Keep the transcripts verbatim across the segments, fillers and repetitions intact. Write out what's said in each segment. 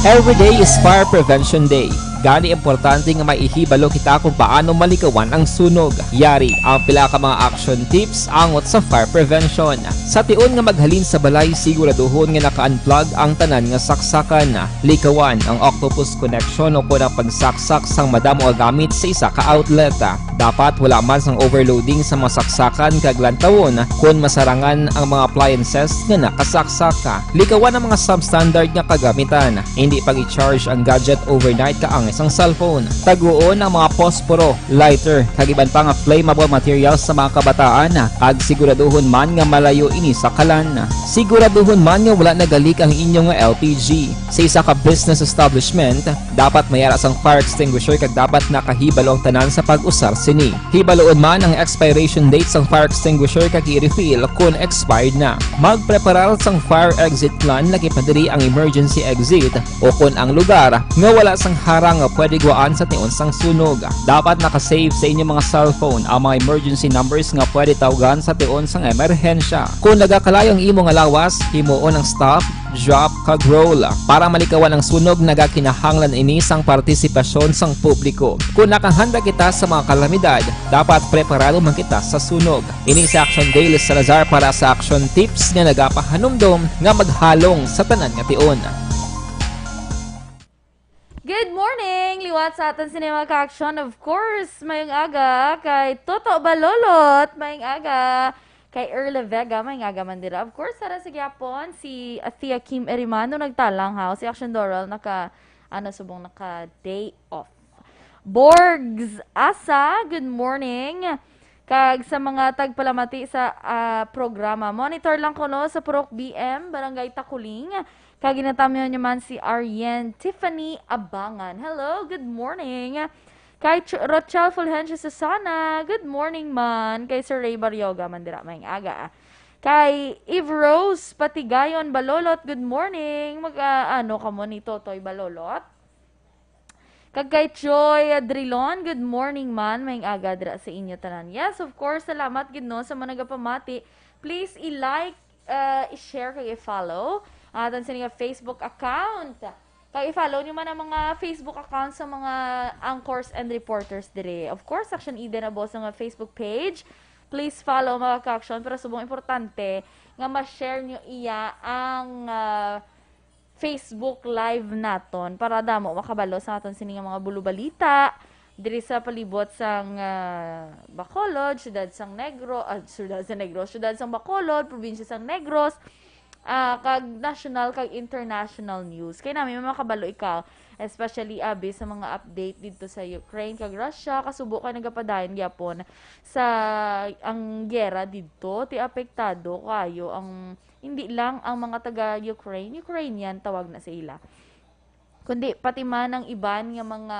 Every day is Fire Prevention Day. Gani, importante nga maihibalo kita kung paano malikawan ang sunog. Yari ang pila ka mga action tips angot sa fire prevention. Sa tion nga maghalin sa balay, siguraduhon nga naka-unplug ang tanan nga saksakan. Likawan ang octopus connection o kon ang pagsaksak sang madamo nga gamit sa isa ka outlet. Dapat wala man sang overloading sa mga saksakan kag lantawon kon masarangan ang mga appliances nga nakasaksak. Likawan ang mga substandard nga kagamitan. Hindi pag-i-charge ang gadget overnight kaangay sang cellphone. Taguon ang mga posporo, lighter, kag iban pa nga flammable materials sa mga kabataan, kag siguraduhon man nga malayo ini sa kalan. Siguraduhon man nga wala nagalik ang inyo nga L P G. Sa isa ka business establishment, dapat may ara sang fire extinguisher kag dapat nakahibalo ang tanan sa pag-usar sini. Hibaloon man ang expiration date sang fire extinguisher kag i-refill kon expired na. Magpreparar sang fire exit plan, lakip na diri ang emergency exit, o kon ang lugar nga wala sang harang nga pwede guwaan sa tion sang sunog. Dapat naka-save sa inyong mga cellphone ang mga emergency numbers nga pwede tawgan sa tion sang emerhensya. Kung nagakalayo ang imo nga lawas, himuon ang stop, drop, kag roll. Para malikawan ang sunog, nagakinahanglan ini sang partisipasyon sang publiko. Kung nakahanda kita sa mga kalamidad, dapat preparado man kita sa sunog. Ini si Action Dale Salazar para sa Action Tips nga nagapahanumdom nga maghalong sa tanan nga tion. Good morning! Liwat sa aton sini mga ka-action, of course, mayong aga kay Toto Balolot, mayong aga kay Erle Vega, mayong aga man dira. Of course, para sa gyapon, si Athea Kim Erimano nagtalang, ha, si Action Doral naka, ano, subong naka day off. Borgs Asa, good morning. Kag sa mga tagpalamati sa, ah, programa, monitor lang kuno sa Purok B M, Barangay Takuling. Kag ginatamyaw niya man si Aryen Tiffany Abangan. Hello, good morning. Kay Ch-, Rochelle Fulgencio Susana, good morning man. Kay Sir Ray Barrioga man dira, mayong aga. Kay Eve Rose Patigayon Balolot, good morning. Mag, ah, ano ka mo ni Totoy Balolot? Kag kay Joy Drilon, good morning man. Mayong aga dira sa inyo tanan. Yes, of course, salamat gid, no, sa mga nagapamati. Please i-like, uh, i-share kag i-follow ang aton sini nga Facebook account. Kag i-follow niyo man ang mga Facebook account sa mga anchors and reporters dire. Of course, Action Eden Aboso nga Facebook page. Please follow, mga ka-action. Pero subong importante nga ma-share niyo iya ang, ah, Facebook Live naton para damo makabalo sa aton sini nga mga bulubalita diri sa palibot sang, ah, Bacolod, siyudad sang Negro, ah, siyudad sa Negros, siyudad sang Bacolod, probinsya sang Negros, ah, kag national kag international news. Kay nami makabalo ikaw, especially abi sa mga update didto sa Ukraine kag Russia, kasubo kay nagapadayon gyapon sa ang giyera didto, ti apektado kayo ang, hindi lang ang mga taga Ukraine, Ukrainian tawag na sa ila, kundi pati man ang iban nga mga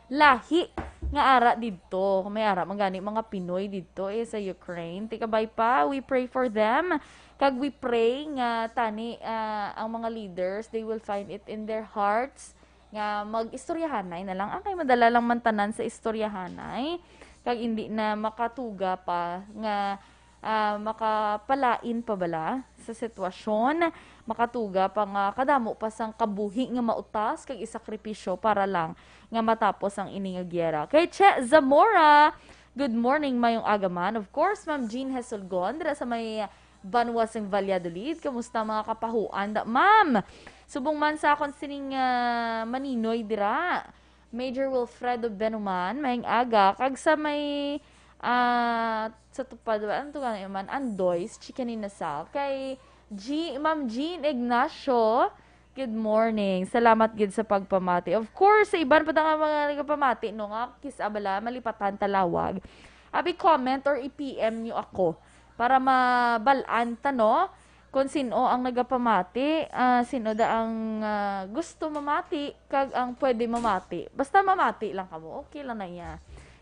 lahi nga ara didto. May ara man gani mga Pinoy didto, eh, sa Ukraine. Ti kabay pa, we pray for them. Kag we pray nga tani, ah, ang mga leaders, they will find it in their hearts nga mag-istoryahanay na lang. Ang kay madala lang man tanan sa istoryahanay. Kag hindi na makatuga pa nga, ah, makapalain pa bala sa sitwasyon, makatuga pa nga kadamo pa sang kabuhi nga mautas kag isakripisyo para lang nga matapos ang ini nga giyera. Kay Che Zamora, good morning, mayong aga man. Of course, Ma'am Jean Hesulgon, dira sa may banwa sang Valladolid. Kamusta mga kapahuan da, ma'am? Subong man sa akon sining, ah, maninoy dira, Major Wilfredo Benuman, mayong aga. Kag sa may, ah, sa Tupad, ano to gani man? Andoy's Chicken Inasal. Kay G-, Ma'am Jean Ignacio, good morning. Salamat gid sa pagpamati. Of course, sa iban pa nga mga nagapamati, no, nga kis-a bala, malipatan talawag. Abi, comment or i-P M nyo ako para mabal-an ta, no? Kung sino ang nagapamati, ah, sino da ang, ah, gusto mamati, kag ang pwede mamati. Basta mamati lang kamo, okay lang na iya.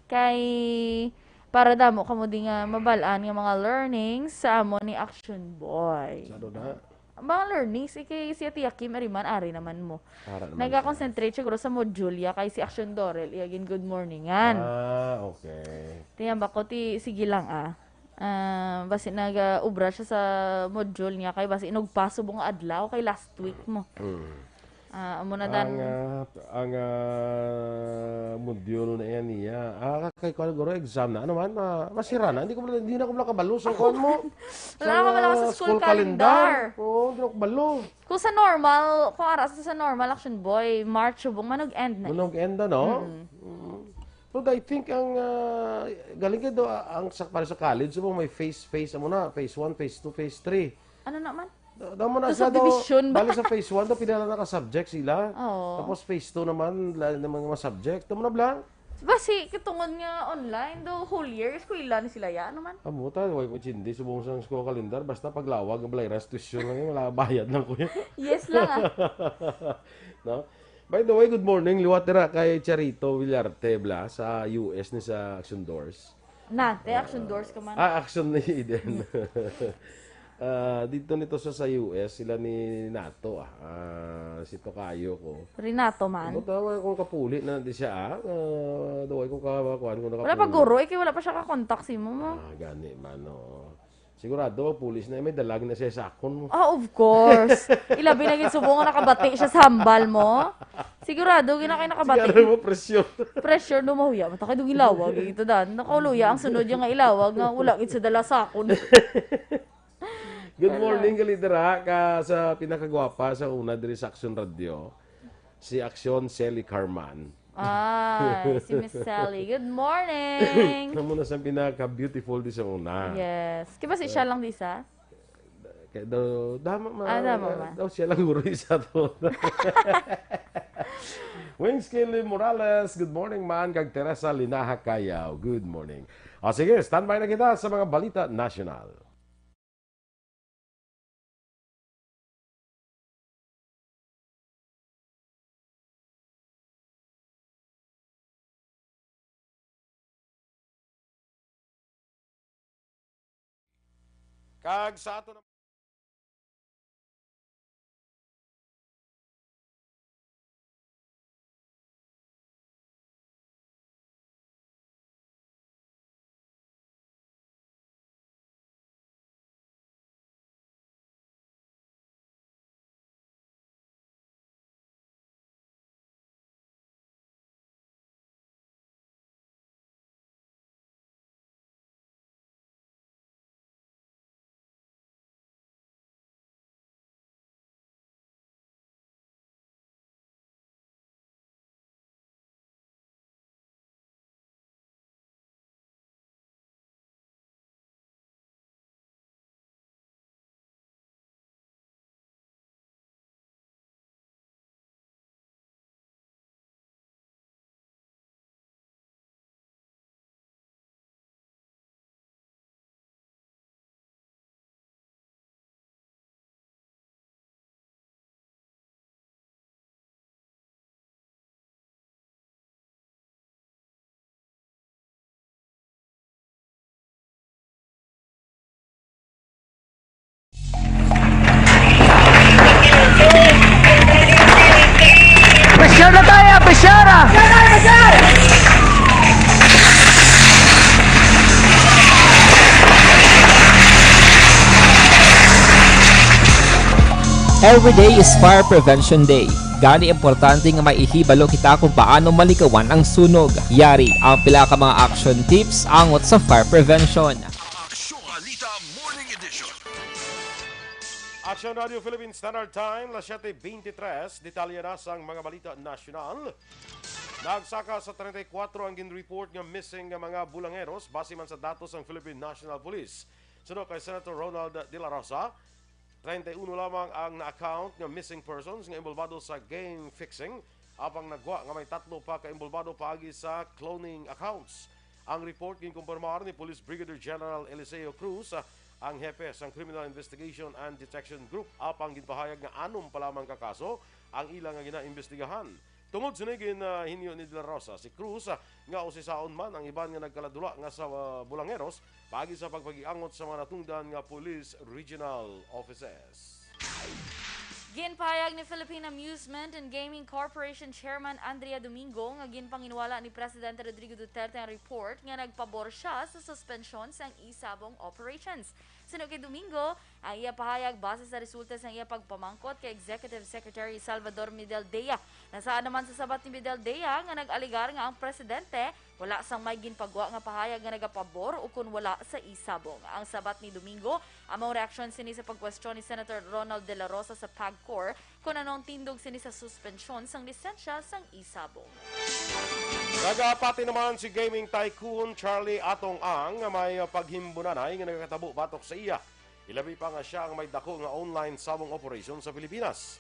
Kay, para damo kamo di nga mabal-an nga mga learnings sa amo ni Action Boy. Sado na. Ang mga learnings, eh, kay si Ate Yakim, ari man, ari naman mo. Para naman siya. Nagakonsentrate siguro sa module ya, kay si Action Dorel, iya gin good morningan. Ah, okay. Tiyan ba ko, ti, sige lang, ah. Ah, basi nag-ubra siya sa module niya, kay basi inugpaso mo nga adlaw, kay last week mo. Mm. Ah, amo na dan. Ang, ah, ang, ah, module na yan niya. Ah, kay kuwan, guro, exam na. Ano man, ma-, masira na. Hindi ko, hindi na ko makabalo sa kuwan mo. Wala ka pala sa school calendar. Oo, hindi na ko balo. Kung sa normal, kung ara sa, sa normal, Action Boy, March, subong, manog-end na. Manog-end na, no? Mm. Mm. But I think ang, ah, galing ka do, ah, ang sa, para sa college, subong may phase, phase, amo na, phase one, phase two, phase three. Ano na man? Da-, damo na Sa siya daw, subdivision ba? Bali sa phase one daw, pila lang naka-subject sila. Oo. Tapos phase two naman, la-, ng mga subject. Damo na bla? Basi, katungod nga online, daw whole year, eskwela ni sila ya, ano man? Amo ta, way ko intindi, subong sang school calendar, basta paglawag, balay, restitution lang yun, wala, bayad lang ko yun. Yes lang, ah. No? By the way, good morning. Liwat dira kay Charito Villarte, bla, sa U S ni sa Action Doors. Nate, Action Doors ka man. Ah, Action ni Eden. Ah, dito nito sa, sa U S, sila ni Nato, ah. Ah, si Tokayo ko. Renato man. Ano tawag kung kapuli na di siya, ah? Ah, daway ko ka, kuwan ko Wala pa, nakapuli. Guro, eh, kay wala pa siya ka-contact si mo, mo. Ah, gani man, oo. Sigurado, pulis na, may dalag na siya sa akon mo. Ah, of course. Ilabi na gid subong nga nakabati siya sa hambal mo. Sigurado, gina kay nakabati. Sigurado mo, pressure. Pressure, no, mahuya. Mata kay dung ilawag, eh, ito dan. Nakauluya ang sunod yung nga ilawag nga wala gid sa dala sa akon. Good Hello. morning, gali dira ka sa pinakagwapa sa una diri sa Action Radio. Si Action Sally Carman. Ay, si Miss Sally. Good morning! Amo na sa pinaka-beautiful di sa una. Yes. Kaya ba si siya lang di sa? Kaya daw, dama ma-, Ah, dama ma. daw siya lang guro isa to. Wings Kelly Morales, good morning, man. Kag Teresa Linaha Kayaw, good morning. O sige, standby na kita sa mga balita nasyonal. Kag sa ato na Pressure na tayo, pressure na! Every day is Fire Prevention Day. Gani, importante nga may ihibalo kita kung paano maligawan ang sunog. Yari ang pila ka mga action tips angot sa fire prevention. Aksyon Balita Morning Edition. Action Radio Philippine Standard Time, las siete veintitrés. Detalye na sang mga balita nasyonal. Nagsaka sa treinta y cuatro ang gin-report nga missing nga mga bulangeros, base man sa datos sang Philippine National Police. Suno kay Senator Ronald De La Rosa, treinta y uno lamang ang na-account nga missing persons nga involbado sa game fixing, apang nagwa nga may tatlo pa ka involbado paagi sa cloning accounts. Ang report ginkumpirmar ni Police Brigadier General Eliseo Cruz, ah, ang hepe sang Criminal Investigation and Detection Group, apang ginpahayag nga anom pa lamang ka kaso ang ila nga ginaimbestigahan. Tungod sini gin, ah, hinyo ni De La Rosa, si Cruz, ah, nga usisaon man ang iban nga nagkaladula nga sa, ah, bulangeros paagi sa pagpagiangot sa mga natungdan nga police regional offices. Ginpahayag ni Philippine Amusement and Gaming Corporation Chairman Andrea Domingo nga ginpanginwala ni Presidente Rodrigo Duterte ang report nga nagpabor siya sa suspensyon sang isabong operations. Suno kay Domingo, ang iya pahayag base sa resulta sang iya pagpamangkot kay Executive Secretary Salvador Medaldea. Nasaad naman sa sabat ni Medaldea nga nag-alegar nga ang presidente wala sang may ginpagwa nga pahayag nga nagapabor ukon wala sa isabong. Ang sabat ni Domingo, amo ang reaksyon sini sa pagkwestiyon ni Senator Ronald De La Rosa sa PAGCOR kon ano ang tindog sini sa suspensyon sang lisensya sang isabong. Nagapati naman si gaming tycoon Charlie Atong Ang nga may paghimbunanay nga nagakatabo batok sa iya. Ilabi pa nga sia ang may dako nga online sabong operation sa Pilipinas.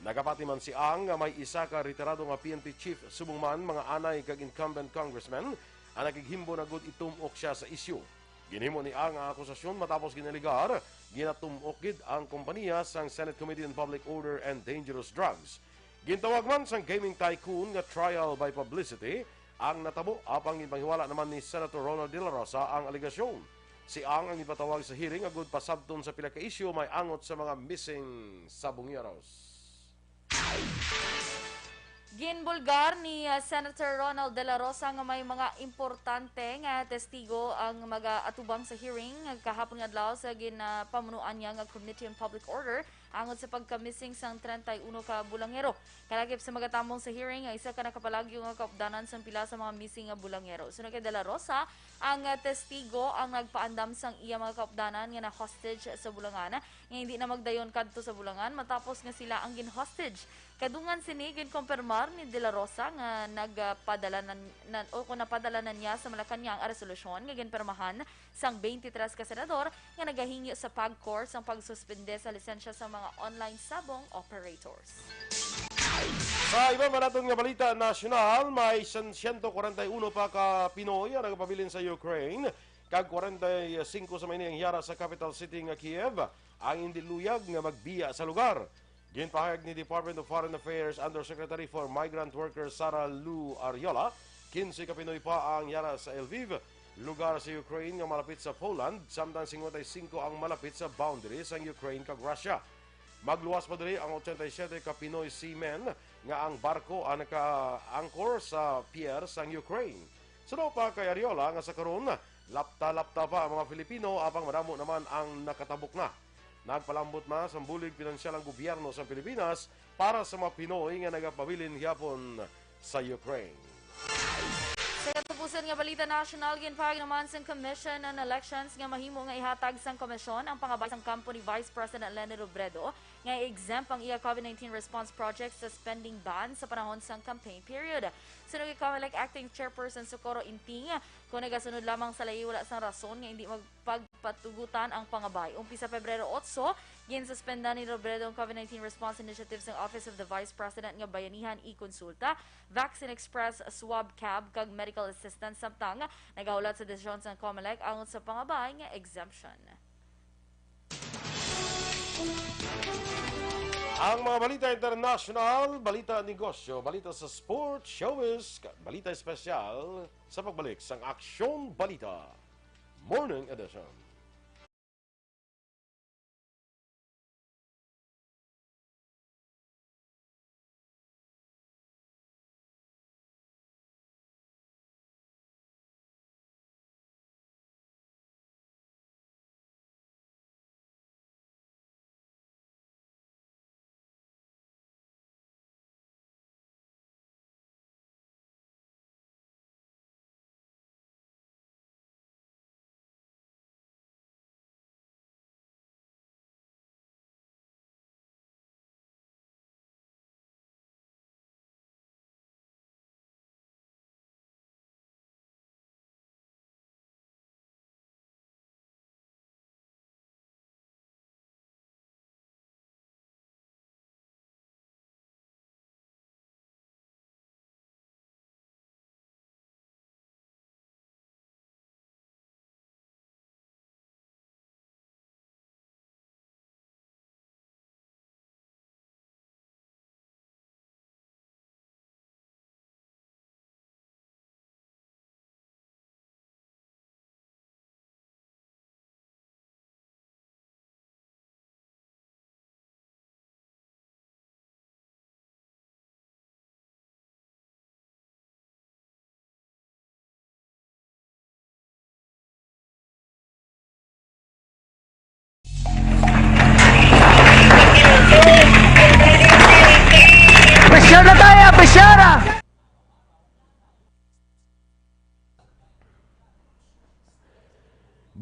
Nagapati man si Ang nga may isa ka retirado nga P N P chief, subong man mga anay kag incumbent congressman ang nakighimbon nga gud itum-ok sia sa isyu. Ginhimo ni Ang ang akusasyon matapos ginaligar ginatum-ok gid ang kompanya sang Senate Committee on Public Order and Dangerous Drugs. Gintawag man sang gaming tycoon nga trial by publicity ang natabo, apang ginpanghiwala naman ni Senator Ronald De La Rosa ang alegasyon. Si Ang ang ginpatawag sa hearing agud pasabton sa pila ka isyu may angot sa mga missing sabongeros. Ginbulgar ni, ah, Senator Ronald De La Rosa nga may mga importante nga testigo ang mag-atubang sa hearing kahapon nga adlaw sa ginpamunuan niya nga Committee on Public Order angot sa pagka-missing sang treinta y uno ka bulangero. Kalakip sa magatambong sa hearing nga isa ka nakapalagyo nga kaupdanan sang pila sa mga missing nga bulangero. Suno kay De La Rosa, ang, ah, testigo ang nagpaandam sang iya mga kaupdanan nga na-hostage sa Bulangan nga hindi na magdayon kadto sa Bulangan matapos nga sila ang gin-hostage. Kadungan sini, ginkumpirmar ni De La Rosa nga nagpadala na, na, o kung napadala na niya sa Malacañang ang resolusyon nga ginpirmahan sang twenty-three ka senador nga nagahingyo sa PAGCOR sang pagsuspende sa lisensya sa mga online sabong operators. Sa iban pa naton nga balita nasyonal, may siyento kwarenta y uno pa ka Pinoy ang nagapabilin sa Ukraine, kag kwarenta y singko sa mga ini ang yara sa capital city nga Kiev ang hindi luyag nga magbiya sa lugar. Ginpahayag ni Department of Foreign Affairs Undersecretary for Migrant Workers Sara Lou Arriola, kinse ka Pinoy pa ang yara sa Lviv, lugar sa Ukraine nga malapit sa Poland, samtang singkwenta y singko ang malapit sa boundary sang Ukraine kag Russia. Magluwas pa diri ang ochenta y siyete ka Pinoy seamen nga ang barko ang naka-anchor sa pier sang Ukraine. Suno pa kay Arriola nga sa karon, lapta-lapta pa ang mga Filipino, apang madamo naman ang nakatabok na. Nagpalambot na sang bulig pinansyal ang gobyerno sa Pilipinas para sa mga Pinoy nga nagapabilin gihapon sa Ukraine. Sa katapusan nga balita nasyonal, ginpahayag naman sang Commission on Elections nga mahimo nga ihatag sang komisyon ang pangabay sang kampo ni Vice President Leni Robredo nga i-exempt ang iya COVID nineteen response project sa spending ban sa panahon sang campaign period. Suno kay Comelec Acting Chairperson Socorro Inting, kung nagasunod lamang sa layi, wala sang rason nga hindi magpag- patugutan ang pangabay. Umpi sa Pebrero otso, ginsuspendan ni Robredo ang COVID nineteen Response Initiative sang Office of the Vice President nga bayanihan e-konsulta, Vaccine Express, Swab Cab, kag medical assistance, samtang nagahulat sa desisyon sang Comelec angot sa pangabay nga exemption. Ang mga balita internasyonal, balita negosyo, balita sa sports, showbiz, kag balita espesyal sa pagbalik sang Aksyon Balita Morning Edition.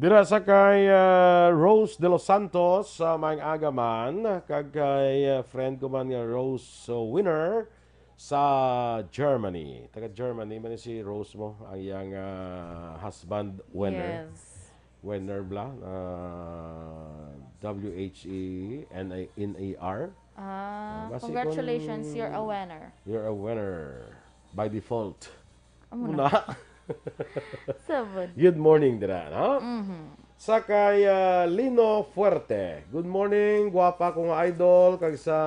Dira sa kay, ah, Rose de los Santos, sa Maayong Aga man, kag kay, ah, friend ko man nga Rose, uh, Winner sa Germany. Taga Germany man si Rose mo, ang iyang, ah, husband, Winner. Yes. Winner bla, ah, W H E N A, N A R. Ah, Ah, basi congratulations, kung you're a winner. You're a winner by default. Amo Muna. na. Sabon. Good morning, dira, no? Mhm. Sa kay, ah, Lino Fuerte. "Good morning, gwapa ko nga idol, kag sa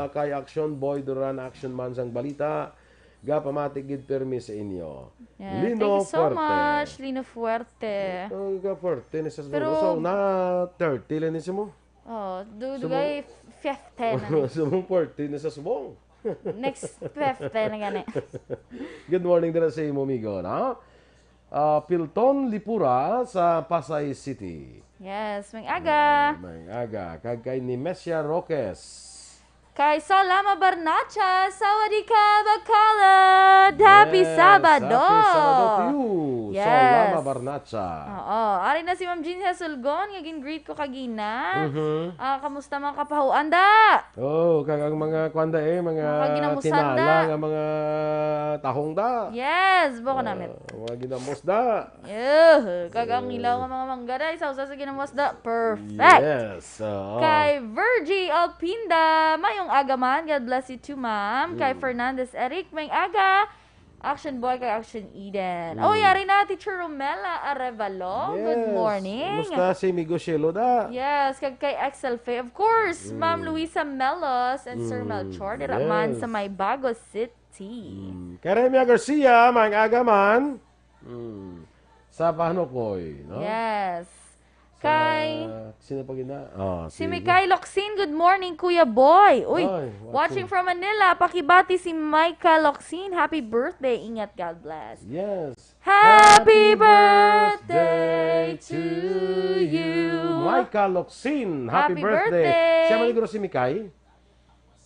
kay Action Boy Duran, Action Man sang balita. Gapamati gid pirmi sa inyo." Yeah, Lino thank you so Fuerte. much, Lino Fuerte. Oh, ka Fuerte ni sa Pero Siguro. So, na thirty lang ni si mo. Oh, du-, Sa dugay mo- fifty na. Sa mong forty na sa subong. Next fifty na gani. Good morning dira sa imo, amigo, no? Ah, Pilton Lipura sa Pasay City. Yes, maayong aga. Ah, maayong aga. Kag kay Nemesia Roques. Kay Salama Barnacha, Sawadee ka, Bacolod! Happy Yes, Sabado! happy Sabado to you, Yes. Salama Barnacha. Oo. Ari na si Ma'am Jean Hasulgon, nga gin-greet ko kagina. Mhm. Ah, kamusta mga kapahuan, da? Oh, kag ang mga kuwan da eh, mga Mga ginamusan tinala da. nga mga tahong da. Yes, buko Ah, namin. Mga ginamos da. Eh, kag ang Ah. ilaw nga mga mangga da, isa-usa sa ginamos da. Perfect. Yes, oo. Kay Virgie Alpinda, maayong aga man. God bless you too, ma'am. Kay Mm. Fernandez Eric, maayong aga. Action Boy kay Action Eden. Mm. Oh, yari na, Teacher Romela Arevalo. Good Yes. morning. Kumusta si Migo Shelo da? Yes, kag kay X L Faye. Of course, Mm. Ma'am Luisa Melos and Sir Mm. Melchor. Dira man Yes. sa may Bago City. Mm. Kay Remia Garcia, maayong aga man. Mm. Sa Panokoy, no? Yes. Sa, Kay sino pa gina? Oh, si sige. Mikay Locsin, "Good morning, Kuya Boy." Uy, Ay, watching watching. from Manila, pakibati si Micah Locsin. Happy birthday. Ingat, God bless. Yes. Happy Happy birthday birthday to to you. you. Micah Locsin, happy Happy birthday. birthday. Siya man siguro si Mikay?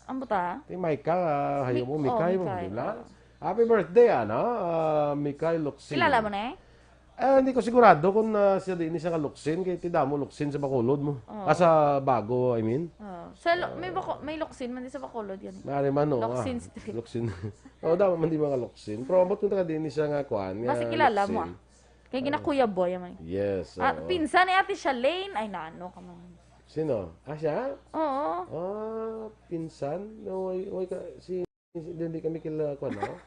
Ang buta? Ti Micah, ah, hayo Mi-, mo, oh, Mikay mo, Mikay, di ba? oh. Happy birthday, ano, ah, Mikay Locsin. Kilala mo na eh? Eh, hindi ko sigurado kung, ah, siya din, hindi siya nga Locsin, kay ti damo Locsin sa Bacolod mo. Oh. Ah, sa Bago, I mean. Oh. Sa lo-, may Ah. Baco-, may Locsin man din sa Bacolod yan eh. Maaari man, no, Locsin ah, Street. Locsin. Oh, damo man di mga Locsin. Pero ambot kung taga din siya nga kuan, Basi nga kilala mo, Locsin. ah. Kay gina Ah. Kuya Boy, man. Yes, Ah, oo. pinsan ni Ate Shalane. Ay, nano ka man. Sino? Ah, siya? Oo. Ah, pinsan? No, way, way ka, si, si, hindi kami kila, kuwan, no?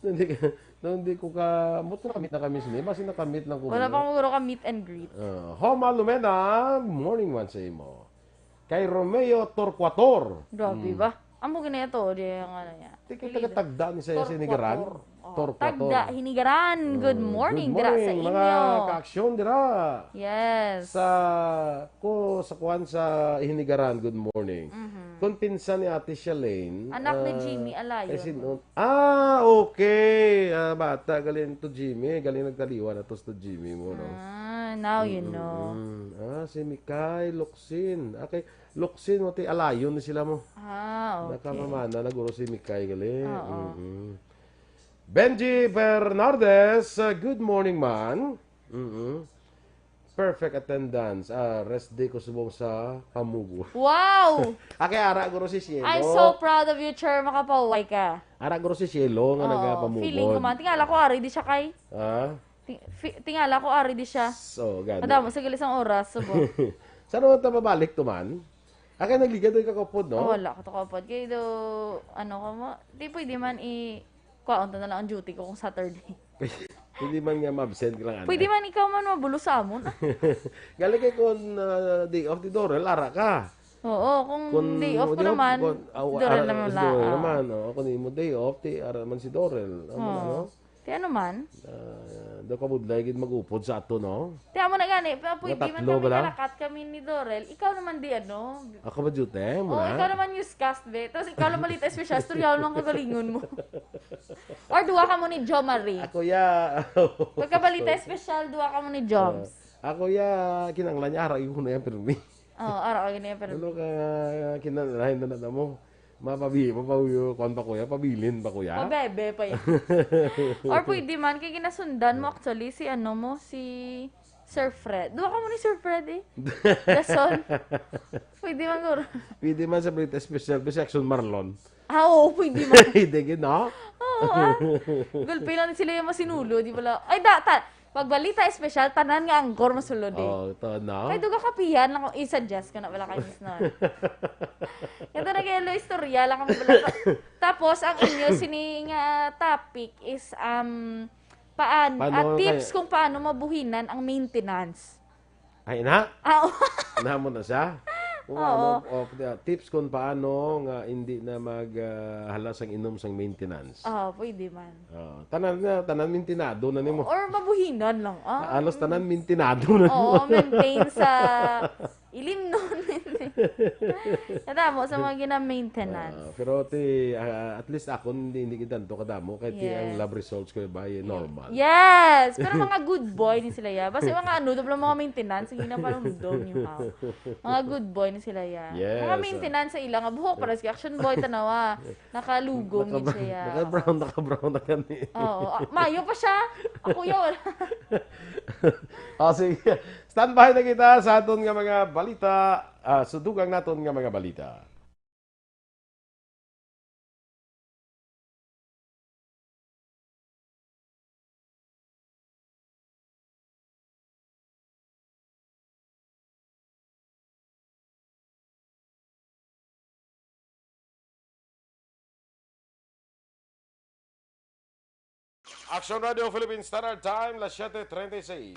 Hindi ka, no, hindi ko ka, mo nakamit na kami sini. Basi nakamit lang ko Wala man, pa no? mo guro ka meet and greet. Ah, Homa Lumena, morning man sa imo. Kay Romeo Torquator. Grabe Mm. ba? Amo gina to, di ang ano niya. Di kay Apelyido. taga-Tagda ni siya, Torquator. Hinigaran. Oh, Torquator. Tagda, Hinigaran. Good Mm, morning, good dira sa morning, mga inyo. ka-aksyon dira. Yes. Sa, ko, sa kuwan sa Hinigaran, good morning. Mhm. Kung pinsan ni Ate Shalane, Anak ni ah, Jimmy Alayon. kay sin-, ah, okay. Ah, bata, galing to Jimmy. Galing nagtaliwan na to sa Jimmy mo, no? Ah, now you Mm, know. mm. Ah, si Mikay Locsin. Ah, kay Locsin, mo ti Alayon ni sila mo. Ah, okay. Nakamamana na guro si Mikay gali. Oo. Mm-mm. Benji Bernardes, uh, good morning, man. Mm-mm. Perfect attendance. Ah, rest day ko subong sa Pamugo. Wow! Ah, kay ara guro si Cielo. I'm so proud of you, Char. Makapahuway ka. Ara guro si Cielo nga Oo, naga-Pamugo. feeling ko man. Tingala ko, ari di siya kay. Ah? Ti-, fi-, tingala ko, ari di siya. So, gani. Madamo, sige, isang oras, subo. Saan naman ta mabalik to, man? Ah, kay nagligad ka kaupod, no? Oh, wala ko to kaupod. Kay do, ano ka mo? Di pwede man i-, kuhaon to na lang ang duty ko kung Saturday. Pwede man nga ma-absent ka lang, ano? Pwede man ikaw man mabulo sa amon, ah. Galing kay kung, ah, day off ni Dorel, ara ka. Oo, kung Kung day off ko day off, naman, kung, ah, si Dorel ara, naman si Dorel lang, ah. naman, oh. Kung imo day off, ti, ara naman si Dorel. Amo na, Oo. no? Ti ano man? Ah, daw kabudlay gid mag-upod sa ato, no? Ti amo na gani, pa-, Mga pwede man tatlo kami bala? kalakat kami ni Dorel. Ikaw naman di ano. Ako ba duty? Mo Oh, na? ikaw naman newscast, be. Tapos ikaw lang balita espesyal, istorya lang kagalingon mo. Or duwa ka mo ni Jo Marie. Ako ya. Pagkabalita espesyal, duwa ka mo ni Joms. Ah, ako ya, kinanglan niya, ara, yun na yan, pirmi. Oo, ara, okay na yan, pirmi. Ano ka, kinalain na na mo? Mapabi-, mapabi-, kuwan pa, kuya? Pabilin pa, kuya? Mabebe pa yan. Or pwede man, kay ginasundan mo, actually, si ano mo, si Sir Fred. Duha ka mo ni Sir Fred eh. Dason. Pwede man guro. Pwede man sa Balita Espesyal, bisag Aksyon Marlon. Ah, oo, pwede man. Pwede gid, no? Oo, ah. Gulpi lang sila yung masinulo, di bala? Ay, da, ta, pag Balita Espesyal, tanan nga anchor masulod eh. Oh, to, no? Kay duga kapihan lang kung i-suggest ko na wala kayo, no? Ito na kayo, lo, istorya lang kami wala ka-, tapos, ang inyo sini nga topic is, um, paan, Paano ah, tips kaya kung paano mabuhinan ang maintenance. Ay, na? Ah, oo. Namo na siya? Kung Oo. ano, o, tips kung paano nga hindi na mag, ah, hala sang inom sang maintenance. Ah, pwede man. Ah, tanan na, tanan mintinado na nimo. Or mabuhinan lang, ah. Halos tanan mintinado na nimo. Oo, maintain sa ilimnon. Kadamo sa mga gina-maintenance. Ah, pero ti, ah, at least ako, hindi, hindi kita to kadamo. Kaya ti ang Yes. lab results ko ba, eh, normal. Yes, pero mga good boy ni sila ya. Basta mga ano, double mga maintenance, sige na palumdom niyo ha. Mga good boy ni sila ya. Yes. Mga maintenance sa ila nga buhok, para sa action boy, tanawa. Nakalugong Naka-, din siya. Naka-brown, naka-brown na gani. Oo, ah, mayo pa siya. Ako ya, wala. Ah, sige. Standby na kita sa aton nga mga balita. Ah, sudugang naton nga mga balita. Action Radio Philippine Standard Time, las siete treinta y seis.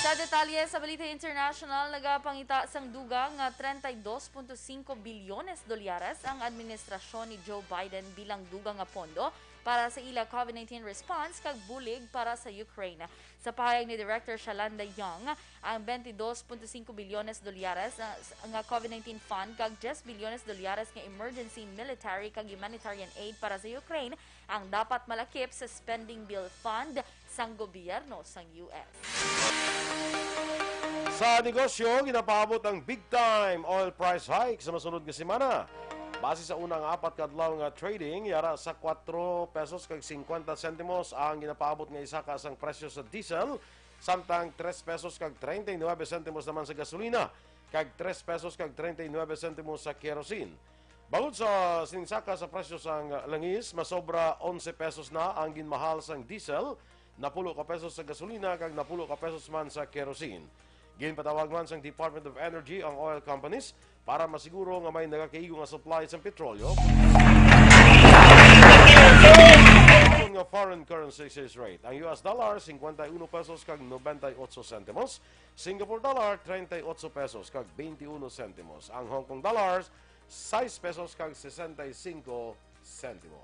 Sa detalye sa Balita International, nagapangita sang dugang nga treinta y dos punto cinco bilyones dolyares ang administrasyon ni Joe Biden bilang dugang nga pondo para sa ila COVID nineteen response kag bulig para sa Ukraine. Sa pahayag ni Director Shalanda Young, ang twenty-two point five bilyones dolyares, ah, s-, nga COVID nineteen fund kag ten bilyones dolyares nga emergency military kag humanitarian aid para sa Ukraine ang dapat malakip sa spending bill fund sang gobyerno sang U S. Sa negosyo, ginapaabot ang big time oil price hike sa masunod nga semana. Base sa unang apat ka adlaw nga trading, yara sa kuwatro pesos kag singkwenta sentimos ang ginapaabot nga isaka sang presyo sa diesel, samtang tres pesos kag treinta y nuebe sentimos naman sa gasolina, kag tres pesos kag treinta y nuebe sentimos sa kerosene. Bangod sa sining saka sa presyo sang langis, masobra onse pesos na ang ginmahal sang diesel, napulo ka pesos sa gasolina, kag napulo ka pesos man sa kerosene. Ginpatawag man sang Department of Energy ang oil companies para masiguro nga may nagakaigo nga supply sang petrolyo. Ang nga foreign currency exchange rate, ang U S dollar, cincuenta y uno pesos kag noventa y ocho centimos, Singapore dollar, treinta y ocho pesos kag veintiuno centimos, ang Hong Kong dollars, sais pesos kag sesenta y cinco centimos.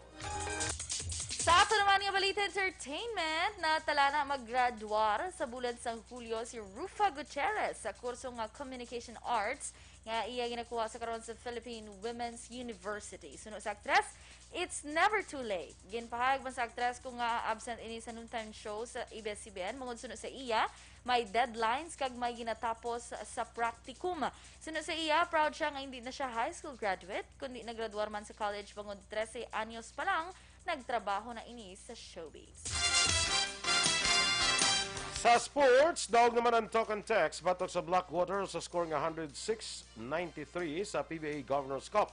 Sa ato naman nga balita entertainment, natala na maggraduar sa bulan sang Hulyo si Rufa Gutierrez sa kurso nga Communication Arts nga iya ginakuha sa karon sa Philippine Women's University. Suno sa aktres, it's never too late. Ginpahayag man sa aktres kung nga absent ini sa noontime show sa A B S C B N, bangod suno sa iya, may deadlines kag may ginatapos sa practicum. Suno sa iya, proud siya nga hindi na siya high school graduate, kundi naggraduar man sa college bangod trese anyos pa lang, nagtrabaho na ini sa showbiz. Sa sports, daog naman ang Talk and Text batok sa Blackwater sa score nga hundred six ninety-three sa P B A Governor's Cup.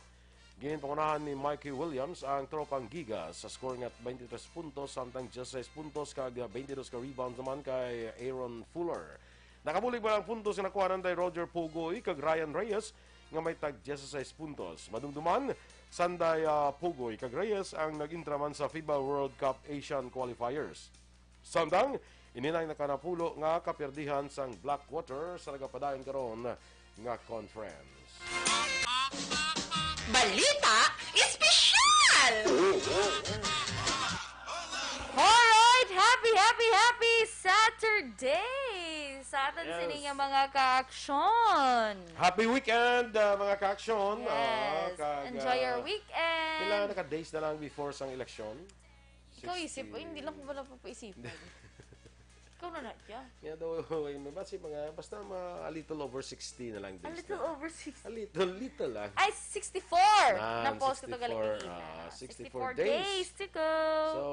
Ginpangunahan ni Mikey Williams ang Tropang Gigas sa score nga twenty-three puntos, samtang dieciséis puntos kag twenty-two ka rebounds naman kay Aaron Fuller. Nakabulig man ang puntos nga nakuha nanday Roger Pugoy kag Ryan Reyes nga may tag dieciséis puntos. Madumduman, sanday, ah, Pugoy kag Reyes ang nag-intra man sa FIBA World Cup Asian Qualifiers. Samtang, ini na ang nakanapulo nga kapiyerdihan sang Blackwater sa nagapadayon karon nga conference. Balita Espesyal! Alright! Happy, happy, happy Saturday! Sa aton Yes. sini nga mga ka-aksyon. Happy weekend, ah, mga ka-aksyon. Yes. Ah, kag, Enjoy your ah, weekend. Pila na ka days na lang before sang eleksyon? Ikaw isip, uy, hindi lang ko pala papaisipin. Ikaw na na, Jan. Nga daw, may basi mga, basta ma, a little over sixty na lang A days little na. over sixty. A little, little lang. Ay, sixty-four! Yan, Na-post ko to galing sixty-four, kanina. ah, sixty-four sixty-four days. days to go. So,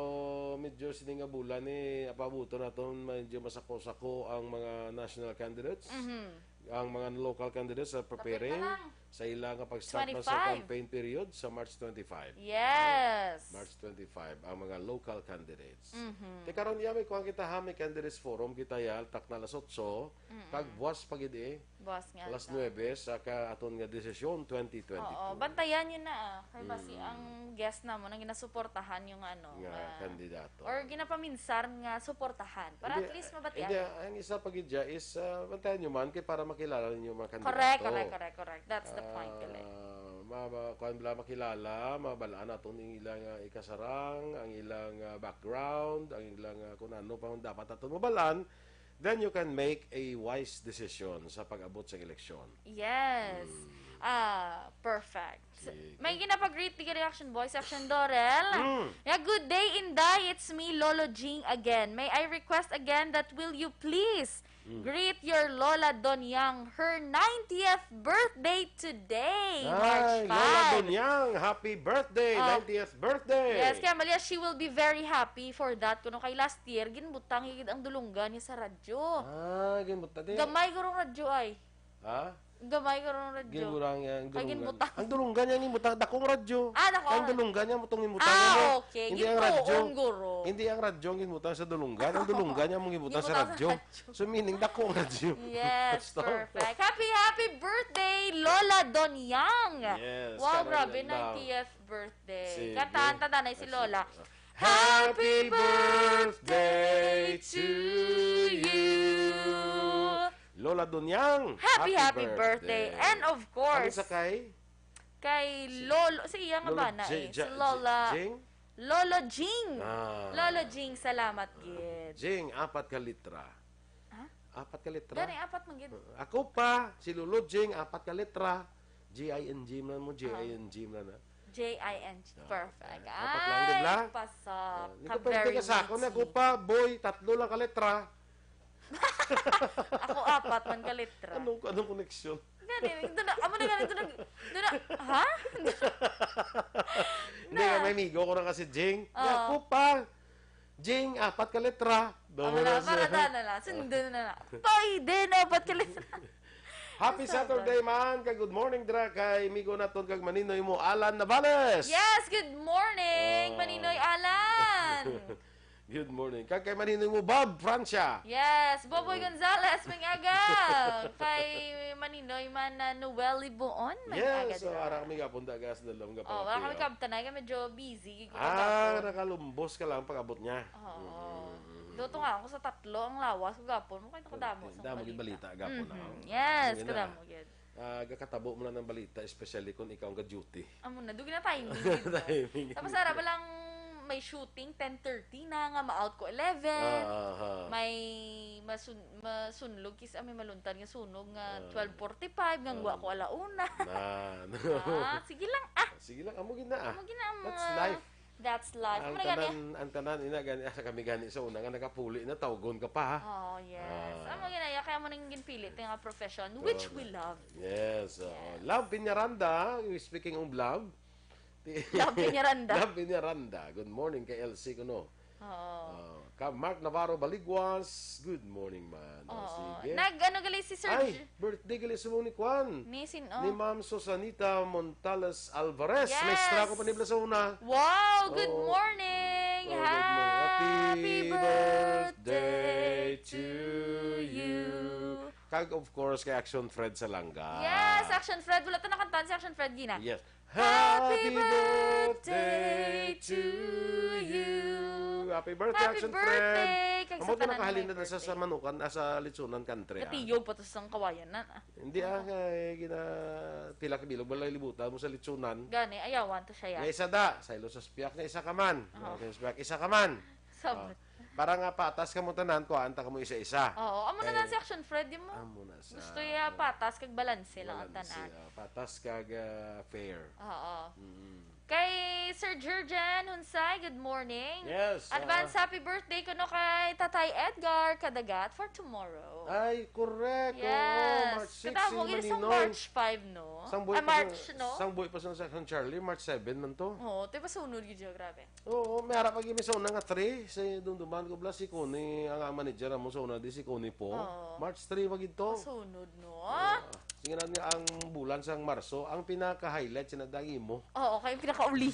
medyo sini nga bulan ni, apabuto naton, medyo masako-sako ang mga national candidates. Mhm. Ang mga local candidates are Kapit na preparing lang. sa ila nga pag-start na sa Twenty-five. campaign period sa March twenty-five. Yes. March twenty-five, ang mga local candidates. Mhm. Te karon, iya, may kuwan kita, ha, may candidates forum kita, ya, takna alas otso, Mm-mm. kag buwas pa gid, eh. Buwas nga Alas daw. nuebe sa ka-, aton nga desisyon twenty twenty-two. Oo, bantayan niyo na, ah. Kay basi Mm. ang guest namon ang ginasuportahan yung ano, Nga nga kandidato. Or ginapaminsar nga suportahan. Para Hindi, at least mabatian. hindi, ang isa pa gid dya is, ah, bantayan nyo man kay para makilala ninyo mga Correct, kandidato. correct, correct, correct. That's the point, Ah, Pele. ma-, ma-, kuwan bala makilala, mabalaan naton ang ilang, ah, ikasarang, ang ilang, ah, background, ang ilang, ah, kung ano pa ang dapat naton mabalaan, then you can make a wise decision sa pag-abot sa eleksyon. Yes. Mm. Ah, perfect. Sige. May ginapag-greet ni Reaction Boy, Section Dorel. Mm. Yeah, "Good day, Inday. It's me, Lolo Jing, again. May I request again that will you please Mm. greet your Lola Donyang, her ninetieth birthday today, March Ay, Lola five." Donyang, happy birthday, Ah. ninetieth birthday. Yes, kay Amalia, she will be very happy for that. Kuno kay last year, ginbutang gid ang dulunggan niya sa radyo. Ah, ginbutang, di. Gamay guro ang radyo ay. Ha? Gamay guro ang radyo. Ginbutang niya ang Kay dulunggan. ginbutang. Ang dulunggan niya ginbutang, dakong radyo. Ah, dako Ang ang dulunggan niya, mutong ginbutang Ah, niya mo. okay. Hindi ang radyo. Gintuon, guro. Hindi ang radyo ang ginbutang sa dulunggan. Ang dulunggan niya mong ginbutang sa Ginbutang sa radyo. radyo. So, meaning, dakong radyo. Yes, Basta. perfect. Happy, happy birthday, Lola Donyang! Yes, Wow, Carol grabe, and Love. ninetieth birthday. Sige. Kanta, kanta na si Sige. Lola. Happy birthday to you. Lola Donyang, Happy, happy happy birthday. birthday. And of Ano course, sa kay? kay Si Lolo, si iya nga Lolo bana J-, eh. Si Ja-, Lola, J-, Jing? Lolo Jing. Ah. Lolo Jing, salamat gid. Jing, apat ka litra. Ha? Apat ka litra? Gani, apat man gid. Ako pa, si Lolo Jing, apat ka litra. G I N G man mo, Ah. G I N G man na. J I N G. Ah, Perfect. okay. Apat lang gid Ay, lang. pasok. Ah, hindi Ka ko pwede very ka sa ako na, witty. ako pa, boy, tatlo lang ka litra. Ako apat man ka litra. Anong, anong koneksyon? Gani, doon na, amo na gani, doon na, doon na, ha? Hindi, Na. may amigo ko na kasi, Jing. Oo. Ako pa, Jing, apat ka litra. Amo Doon na, na siya. para na, na, na. Sundo na, na. Pwede na, apat ka litra. Happy Basta Saturday, ba? man. Kag good morning, dira kay amigo naton kag maninoy mo, Alan Navales. Yes, good morning, Oh. Maninoy Alan. Good morning. Kag kay maninoy mo, Bob Francia. Yes, Boboy Oh. Gonzales, may aga. Kay maninoy man na Noel Libuon, may Yes, aga so, dira. ara kami gapon, dagas, dalawang Oh, wala kami gapon. kabtanay, kay medyo busy. Gid ko Ah, gapon. nakalumbos ka lang pag-abot niya. Oo. Mm. Luto nga ako sa tatlo ang lawas ko gapon. Mo kay kadamo sa Damo gid balita. balita gapon, Mhm. ah. Yes, Yun na. kadamo gid. Ah, gakatabo mo na ng balita, especially kung ikaw ang ga-duty. Amo na, dugi na timing gid, no? Timing. Tapos ara ba lang may shooting, ten thirty na, nga ma-out ko eleven. Ah, ah, ah. May masun-, masunlog, kis-, ah, may maluntad nga sunog nga Ah. twelve forty-five, nga Ah. ngwa ko ala una. Na, na. Ah, sige lang, ah. Sige lang, amo gid na, ah. Amo gid na ang That's mga life. That's life. Ang Amo na gani. tanan, ang tanan, ina, gani, asa kami gani sa una nga nakapuli na, tawgon ka pa, ha? Oh, yes. Ah. Amo gid na, kaya mo nang ginpili, ito nga profession, which Correct. we love. Yes, oo. Yes. Love Piñaranda, speaking of love. Love Piñaranda. Love Piñaranda. Good morning kay L C kuno. Oo. Ah, ka Mark Navarro Baliguas, good morning, man. Oh, Oo. sige. Nag-ano gali si Sir Ay, J- birthday gali subong ni Kwan. Ni sin-, Ni oh. Ma'am Susanita Montales Alvarez. Yes. Maestra ko pa nibla sa una. Wow, good Oo. morning. Oh, good morning. Happy Happy birthday birthday to to you. you. Kag, of course, kay Action Fred Salanga. Yes, Action Fred. Wala to nakantahan si Action Fred, gina. Yes. Happy Happy birthday birthday to to you. you. Happy birthday, Happy Action birthday Fred. kag sa Amo to tanan nakahalin may na sa, sa birthday. Manukan, ah, sa Litsunan Country, ah. Katiyog pa to sa kawayan na, ah. Hindi, ah, kay gina-, pila ka bilog, balay libutan mo sa Litsunan. Gani, ayawan to siya, ya. Nga isa da, sa ilo sa spiak, nga isa ka man. Oo. Nga isa sa spiak, isa ka man. Sabot. Ah, para nga patas ka mo tanan, kuhaan ta ka mo isa-isa. Oo, amo na Eh, lang si Action Fred, di mo? amo na sa Gusto iya patas kag balanse lang ang balanse, tanan. ah, patas kag, ah, fair. Oo. Mm. Kay Sir Jurgen Hunsay, good morning. Yes, Advance ah. Happy birthday kuno kay Tatay Edgar Kadagat for tomorrow. Ay, correct. Oo, Yes. March six Katamo, si gini sa Maninoy. March five, no? Sang buhi Ah, pa March, sa, no? Sang buhi pa sa, sa San Charlie, March seven man to. Oo, ito pa sunod yun siya, grabe. Oo, may harap pag sa una nga three, sa dumduman ko bala si Connie, ang, ang manager mo sa una, di si Connie po. Oo. March three pa gid to. Pasunod, no? Ah, sige na niya ang bulan sang Marso, ang pinaka-highlight sinadang imo. Oo, kay pinakauli.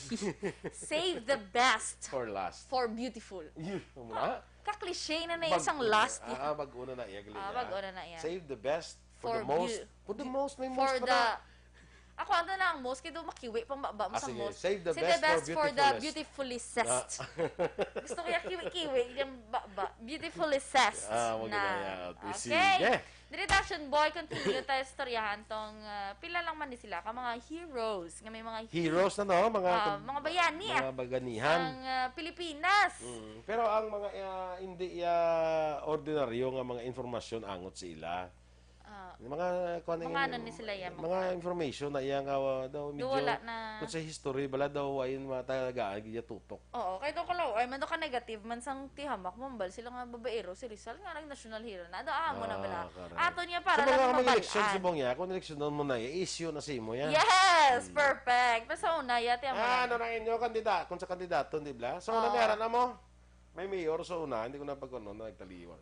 Save the best For last. for beautiful. Yun, mo na? Ka-cliche na na Bag- isang last. Ah, ah, bag-o na na iya, gali Ah, niya. Bag-o na na iya. Save the best for, For the most. beau- For the most, may For most pa the na. Ako, ano lang, most, kay do makiwi pang baba mo Ah, sa sige. most. Save the Save best the best for for the beautifulest. beautifulest. Ah. Gusto ko yung kiwi-kiwi, yung baba. Beautifulest Ah, wag na. na yan. Okay. Sige. Diri ta, Action Boy, continue tayo istoryahan tong ah, pila lang man ni sila ka mga heroes, nga may mga he- Heroes na, no? Mga, ah, mga bayani, ah, mga baganihan. Ang ah, Pilipinas. Mm. Pero ang mga ah, hindi ah, ordinaryo nga mga informasyon angot sila. Ah, Mga, kuwan Mga nga, ano ni sila yan, mga mga information na iya nga ah, daw medyo wala na. Kung sa history, bala daw ay matalagaan, iya tutok. Oo, kay do kalaw, ay man do ka negative man sang tihamak, mambal sila nga babaero si Rizal nga nag-national hero na. Do amo na bala. Ah, correct. Ato niya para Sa mga lang mag-election, mabalaan. Subong niya, kung election mo na, i-issue na sa imo yan. Yes, perfect. Pero sa una, yati ang Ah, mga ano na inyo, kandidato, kung sa kandidato, di ba? Sa una, Oo. may aran na mo? May mayor sa una, hindi ko na pagkuno na nagtaliwan.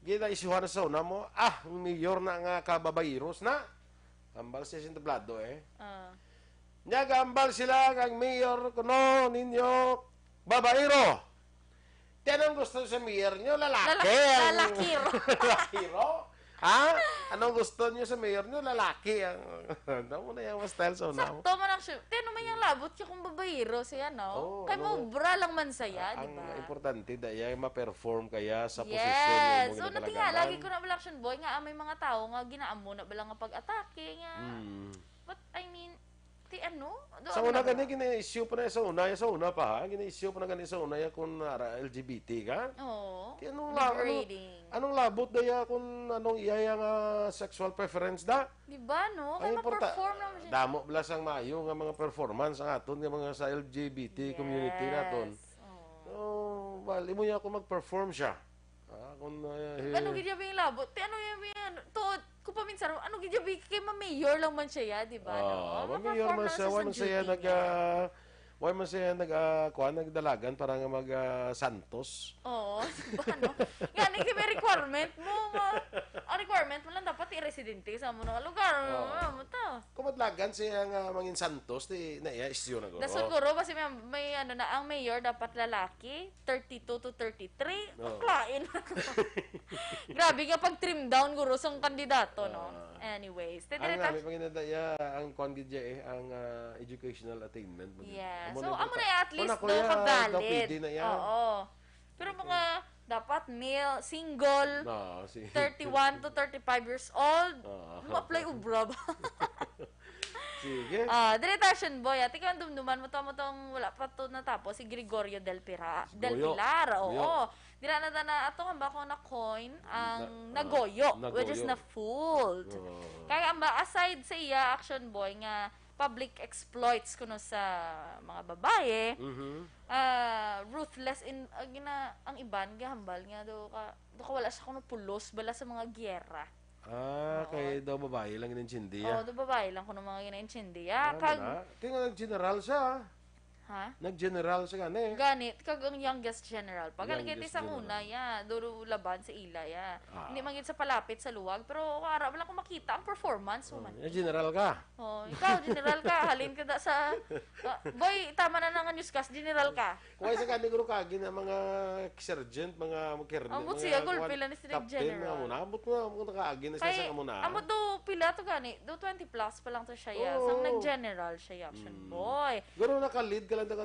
Gina-isyuhan na sa una mo, ah, ang mayor na nga kababayros na. Ambal siya sa entablado eh. Ah. Nya gambal sila kag mayor kuno ninyo babaero. Ti anong gusto sa mayor nyo? Lalaki. Lala- ang- lalakiro. Lalakiro? Ha? Anong gusto nyo sa mayor nyo? Lalaki ang... Ano mo na yung style sa una mo? Sakto man ang shoot. Ti ano man yung labot siya kung babaero siya, no? Oo, Kay ano- mobra lang man saya, di Ang ba? importante, da, iya ma-perform kaya sa posisyon Yes. mo So, na natinga, pinagagalan. Lagi ko na wala action boy nga ah, may mga tao nga ginaamo na bala nga pag-atake nga. Hmm. But, I mean, ti ano? Do Sa ano una na gani, ba? gina-issue pa na sa una, sa una pa ha, gina-issue pa na gani sa una ya kung nara L G B T ka. Oo. Ti anong la- ano- Liberating. Anong labot da ya kung anong iya ya nga sexual preference da? Di ba, no? Ang Kaya importa- ma-perform lang siya. Damo bala sang maayo nga mga performance ang aton nga mga sa L G B T community naton. Yes. Oo. So, well, imo ya kung mag-perform siya. Ah, kung uh, Ano gid yung labot? Ti ano yung ano? To, kung paminsan, ano gid yung kay ma-mayor lang man siya, ya, di ba? Ah, No? ma-mayor Ma-perform man lang siya, sa wala man siya duty nag niya. ah, wala man siya nag ah, kuwan, nagdalagan para nga mag ah, santos. Oo, di ba, no? Nga, ni may requirement mo, ma. Ang requirement mo lang dapat i-residente sa mo nga lugar. Oo. Ano mo to? Kung madlagan siya nga mangin santos, di na iya isyu na guro. Da siguro, kasi may, may ano na, ang mayor dapat lalaki, thirty-two to thirty-three, Oo. Baklain. Grabe nga pag-trim down, guro, sang kandidato, no? Ah. Anyways, Ang titira nami pag inadaya, ang kwan gid ya eh, ang ah, educational attainment mo gid. Yeah. Amo So, na amo importante. na at least Wala ko do ya, ka daw valid. pwede na yan. Oo. Pero mga dapat male, single, No, si thirty-one to thirty-five years old, Oo. ma-apply ubra ba? Sige. Ah, dire ta, Action Boy, ati ka dumduman mo to, mo tong wala pa to natapos, si Gregorio Del Pira, Del Goyo. Pilar, oo. Goyo. Dira na ta na ato nga ba ko na coin ang Na- nagoyo, ah, which is nagoyo. na fooled. Oo. Kaya ang ba, aside sa iya, Action Boy, nga public exploits kuno sa mga babae, Mhm. ah, ruthless in, ah, gina, ang iban gahambal nga do ka, do ka wala siya kuno pulos bala sa mga giyera. Ah, Oo. Kay daw babae lang inintindi Oh, ah. Do babae lang kuno mga ginaintindi. Ah, Ah, kag mana? Tingnan nag-general siya. Ah. ha? Nag-general siya gani. Ganit kag ang youngest general. Pag Youngest sa una, general. Ya, duro laban sa ila, Ya. Ah. Hindi man gid sa palapit sa luwag, pero wala lang ko makita ang performance mo man. Ya, general ka. Oh, ikaw, general ka. Halin ka da sa... Ah, boy, tama na na nga newscast, general ka. Kuway sa gani guro kagi na mga sergeant, mga kerne, Ambot mga siya, gulpi kuwan, lang ni sila captain, general. mga muna. Ambot mo, ambot nakaagi na siya Kay, sa kamuna. Ambot do pila to gani? Do twenty plus pa lang to siya, Ya. Oo. Sang nag-general siya, Ya, Action Mm. Boy. Guro naka-lead ka lang daw,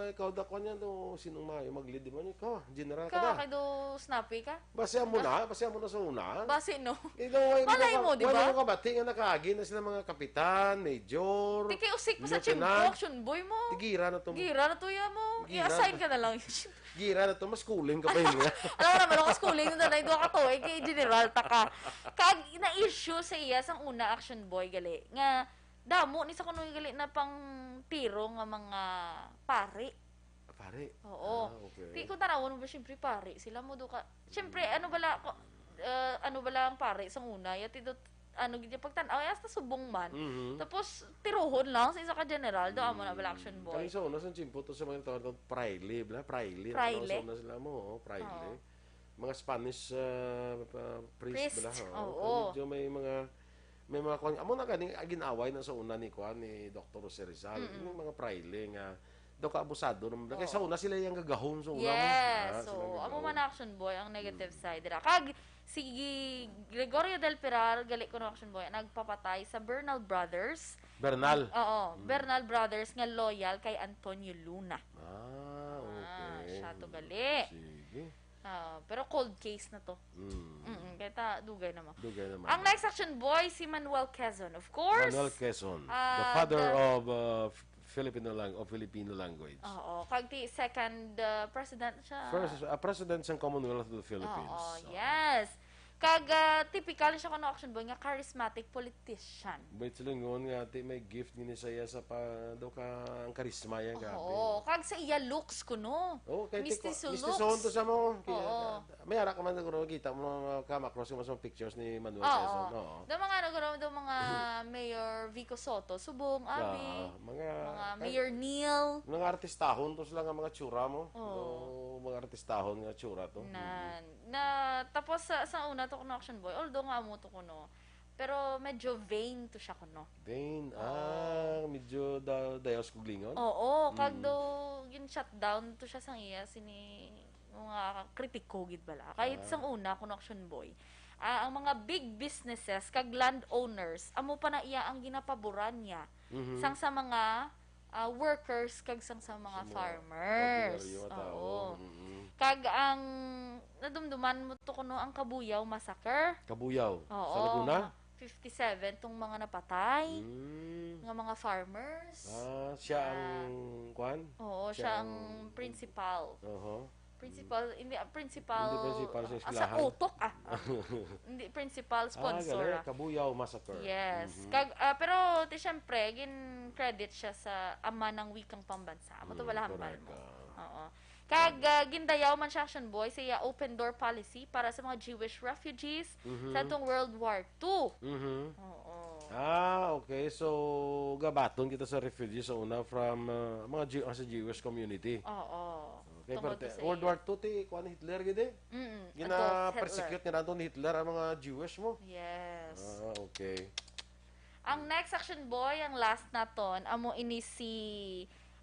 ikaw da kuwan yan, do, sinong maayo mag-lead, di ba? Ikaw, general ka Ka, da. Kay do snappy ka? Basi amo na, basi amo na sa una. Basi, no? Ikaw, why Malay ka- mo, di why ba? mo kabati nga nakaagi na sila mga kapitan, major, Di kay usik mo sa lieutenant. chimpo, Action Boy mo. Gira na to. Gira na to, Ya, mo. Gira I-assign na. ka na lang. Gira na to, mas cooling ka pa yun nga. Alam mo naman, ako schooling na na, ito ka to, eh, kay general ta ka. Kag na-issue sa iya sang una, Action Boy, gali, nga Amo ni sa kuno gali na pang tiro nga mga pari. Pare? Oo. Ah, okay. Ti, kung tanawon mo ba, syempre, pare. Sila mo do ka. Syempre, ano bala, ko, ah, ano bala ang pare sa una? Yati do, ano, gid yung pagtanaw, ay, hasta subong man. Mhm. Tapos, tiruhon lang sa isa ka general, do, amo na bala, action boy. Kami sa una, sa tiyempo to, sa mga tawag ng fraile, bala, fraile. Ang tawag Fraile? Sa una sila mo, oh, fraile. Oo. Mga Spanish, ah, pa-, priest, Priest, bala, oh. Oo. Medyo may mga, may mga kwan-, amo na gani, ah, gin-away na sa una ni kwan, ni Doktor Jose Rizal. Mm-mm. Yung mga fraile nga, daw ka abusado naman. Kay sa Oo. Una sila yung gagahom sa una mo. Yes, Ah, so, sila ang amo gagahom. Man action boy ang negative Mm. Side dira. Kag si Gregorio del Pilar, gali ko no action boy, nagpapatay sa Bernal Brothers. Bernal? Oo, Mm. Bernal Brothers nga loyal kay Antonio Luna. Ah, Ah, okay. Siya to gali. Sige. Ah, pero cold case na to. Mm. Mm-mm, kaya ta, dugay naman. Dugay naman. Ang next action boy, si Manuel Quezon, of course. Manuel Quezon, the Ah, father the of, uh, F-, Filipino lang-, of Filipino language. Oo, kag ti second, uh, president siya. First, uh, president sang Commonwealth of the Philippines. Oo, Oo. Yes. Kag, ah, typical siya kuno action boy nga charismatic politician. Wait, silingon nga, ti, may gift gini sa iya sa pa, daw ka, ang karisma yan, grabe. Oo, kag sa iya looks kuno. Oo, kay Mistiso tiko-, mistisohon looks. To siya mo. Kaya, Oo. May ara ka man siguro, kita mo, mga kamakros mo sa mga pictures ni Manuel Oo. Quezon, oo. Do mga, ano, guro, do mga Mayor Vico Soto, subong, Ah, abi. mga, Mga kay-, Mayor Neil. Mga artistahon to sila nga mga tsura mo. Oo. Do mga artistahon nga tsura to. Na, Mm. na, tapos sa, sa una to kuno action boy, although nga amo to kuno, pero medyo vain to siya kuno. Vain? Oo. Ah, medyo da-, dayaw sa kuglingon? Oo, kag Mm. do, gin-shutdown to siya sang iya, sini, mga kritiko gid bala. Kahit Ah. sang una, kuno action boy. Ah, ang mga big businesses kag landowners, amo pa na iya ang ginapaboran niya. Mhm. Sang sa mga, ah, workers kag sang sa mga Sa mga farmers. Ordinaryo nga tao. Oo. Mm-mm. Kag ang nadumduman mo to kuno ang Kabuyaw Massacre. Kabuyaw? Oo, Sa Laguna? Fifty-seven tong mga napatay Mm. nga mga farmers. Ah, siya Ah. ang kwan? Oo, Siya siya ang ang principal. Oho. Principal, hindi, ah, principal, Hindi principal sa ah, sa eskwelahan. utok, ah. Ah, hindi, principal Ah, sponsor, gali, ah. Kabuyaw Massacre. Yes. Mhm. Kag, ah, pero, ti, syempre, gin-credit siya sa ama ng wikang pambansa. Amo to, Mm, wala hambal correct, mo. ah. Oo. Kag, Tama. ah, gindayaw man siya, action boy, sa iya open door policy para sa mga Jewish refugees Mhm. sa atong World War Two. Mhm. Oo. Ah, okay. So, gabaton kita sa refugees sa una from, ah, mga Jew-, ah, sa Jewish community. Oo. Okay, Tungod pero sa World War Two, ti, kuwan, Hitler, gid eh. Mm, Adolf Hitler. Gina-persecute nila to ni Hitler ang mga Jewish mo. Yes. Ah, okay. Ang next action boy, ang last naton, amo ini si,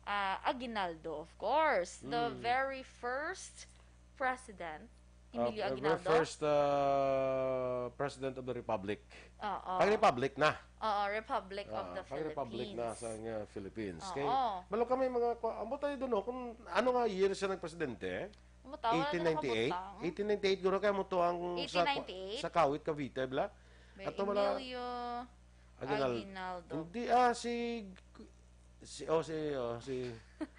ah, Aguinaldo, of course. The Mm. very first president, Ah, Emilio uh, Aguinaldo. First, uh, President of the Republic. Oo. Pag Republic na. Oo, Republic of Ah, the pag Republic na Philippines. Sa nga Philippines. Oo. Kay, malo kami mga, kwa-, ambot tayo doon, no? Kung ano nga year siya nagpresidente? Ambot tayo, ano eighteen ninety-eight? Nakabutang? Eighteen ninety-eight, guro, kaya mo to ang sa, eighteen ninety-eight? Sa Kawit, Cavite, bla? May Ato wala Emilio Aguinal-, Aguinaldo. Hindi, ah, si, si, oh, si, oh, si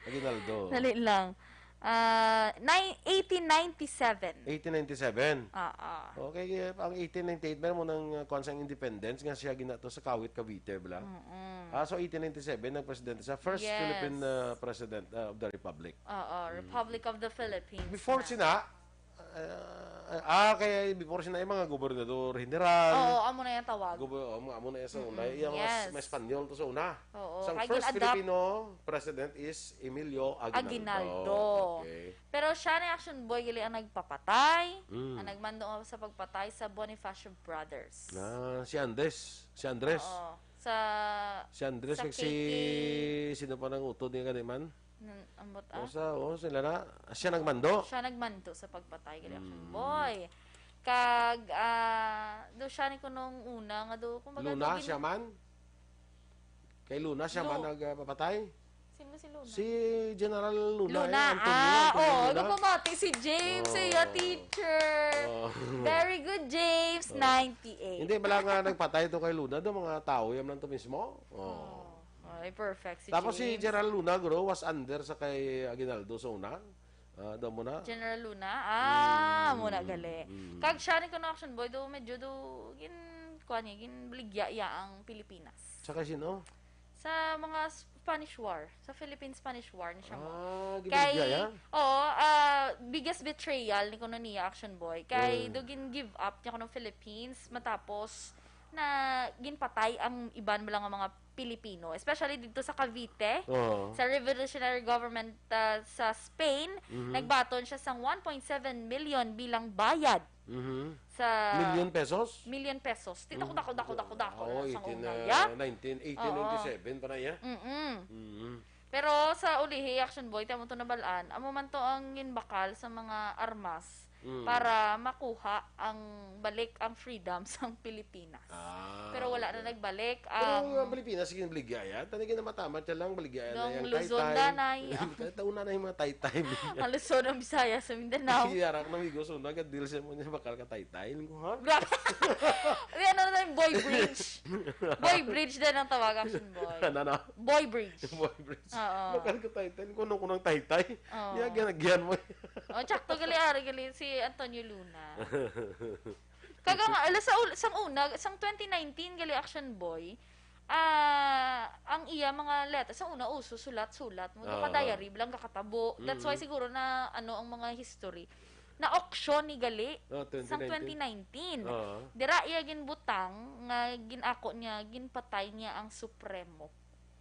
Aguinaldo. Dali lang. Ah, nine, eighteen ninety-seven. Eighteen ninety-seven? Ah, ah. Okay, eh, ang eighteen ninety-eight, meron mo ng, uh, kuwan sang independence nga siya ginato sa Kawit, Cavite, bla? Mm-mm. Ah, so eighteen ninety-seven, nagpresidente sa first Yes. Philippine, uh, president, uh, of the Republic. Oo, Mm. Republic of the Philippines Before na. Sina, uh, ah, kaya before sina yung mga gobernador, general. Oo, amo na yung tawag. Gobo-, oh, mga amo na yung sa Mm-mm. una. Yung mga Yes. s-, may Espanyol to sa una. Oo, Sang kaya first gin-adapt. Filipino president is Emilio Aguinaldo. Aguinaldo. Okay. Pero siya na action boy, gali ang nagpapatay, Mm. ang nagmando nga sa pagpatay sa Bonifacio Brothers. Ah, si Andres. Si Andres. Oo. Sa, Si Andres, sa kag si, K K. Sino pa nang utod niya gani man? Nan-, ambot, ah? O sa, oh, sila na. Siya nagmando. Siya nagmando sa pagpatay, gali action Mm. boy. Kag, ah, do siya ni kunong una nga do, kumbaga, Luna, do gin- siya man? Kay Luna siya Lu- man nagpapatay? Sino si Luna? Si General Luna, Luna, eh, Antonio, ah, Antonio oo, Luna. Nagpamati si James, Oh. Sa iya teacher. Oh. Very good, James, Oh. Ninety-eight. Hindi, bala nga nagpatay to kay Luna, do mga tao, yan lang to mismo. Oh. Oh. Ay, perfect si Tapos si James. General Luna, guro, was under sa kay Aguinaldo sa una. Ah, daw mo na. General Luna? Ah, Mm, muna mm, gali. Mm. Kag siya ni kuno action boy, do medyo do, gin, kuwan niya, ginbaligya iya ang Pilipinas. Sa kay sino? Sa mga Spanish War, sa Philippine-Spanish War ni siya mo. Ah, Kay, gibaligya ya? Oo, ah, biggest betrayal ni kuno niya, Action Boy. Kay Mm. do gin give up niya kuno Philippines matapos na ginpatay ang iban mo lang nga mga Pilipino, especially dito sa Cavite, Oo. sa revolutionary government ah, sa Spain, Mhm. nagbaton siya sang one point seven million bilang bayad Mhm. sa Million pesos? Million pesos. Tita ko dako, dako, dako, dako Oo, na sa eighteen, una, ah, ya? nineteen, eighteen ninety-seven pa na iya. Mm-mm. Mhm. Pero sa ulihi, Action Boy, tamo to nabalaan, amo man to ang ginbakal sa mga armas Mm. para makuha ang balik ang freedom sa Pilipinas. Ah, Pero wala na okay. nagbalik Pero ang ang Pilipinas, sige, baligya yan. Tani ka na matamat siya lang, baligya yan na Nung yung Luzon taytay. danay. Taon na na yung mga taytay. Ang Luzon, ang Bisaya sa Mindanao. Sige, arak na migo, so nag-deal siya mo niya bakal ka taytay. Alam ko, ha? Grabe. Ano na yung Boy Bridge? Boy Bridge din ang tawag, Action Boy. Ano na? Boy Bridge. Boy Bridge. Oo. Bakal ka taytay. Kung ano ko ng taytay. Oo. Yan, yan, yan mo. Oh, tsakto gali, ari gali si Antonio Luna. Kaga nga, ala sa ul- sang una, sang twenty nineteen gali, Action Boy, ah, ang iya mga letter, sa una uso, sulat-sulat mo, Ah, ka-diary lang kakatabo. That's why siguro na, ano, ang mga history. Na auction ni gali, Ah, sang twenty nineteen. twenty nineteen. Ah. Dira iya ginbutang, nga ginako niya, ginpatay niya ang Supremo.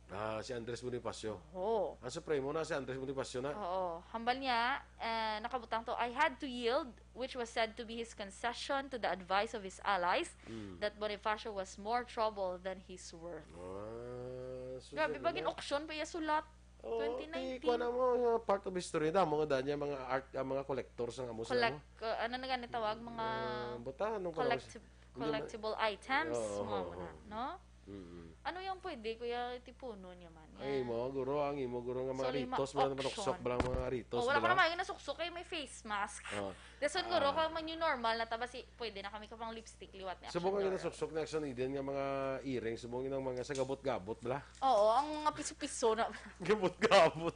Ah, si Andres Bonifacio. Oh. Ang Supremo na si Andres Bonifacio na. Oo. Hambal niya, eh, nakabutang to, "I had to yield, which was said to be his concession to the advice of his allies, Mm. that Bonifacio was more trouble than he's worth." Ah, so Grabe, yun bagin na. Auction pa iya sulat. Oo, twenty nineteen. ti-, kuha na mo, yung part of history na, mga daan niya, mga art, ah, mga collectors ang amo sila, Collect, no? uh, ano na gani tawag, mga Ah, bata, anong kuha na collect- mo siya? Hindi ma- collectible items, Oo, mga oo, muna, oo. no? Mm-mm. Ano yung pwede, kuya, tipunon niya man? Ay, Yan. mo, guro, ang imo, guro, nga mga So, lima ritos, wala naman auction. Suksok ba lang mga ritos? Oh, wala pa Bala? Naman yung nasuksok kay may face mask. Oh. Dason guro, Ah. kung mag-new normal na ta ba si, pwede na kami kapang lipstick liwat ni Subong Action ang Dora. ginasuksok ni Action Eden nga mga earrings, subong ang mga sagabot-gabot bala. Oo, ang mga piso-piso na. Gabot-gabot.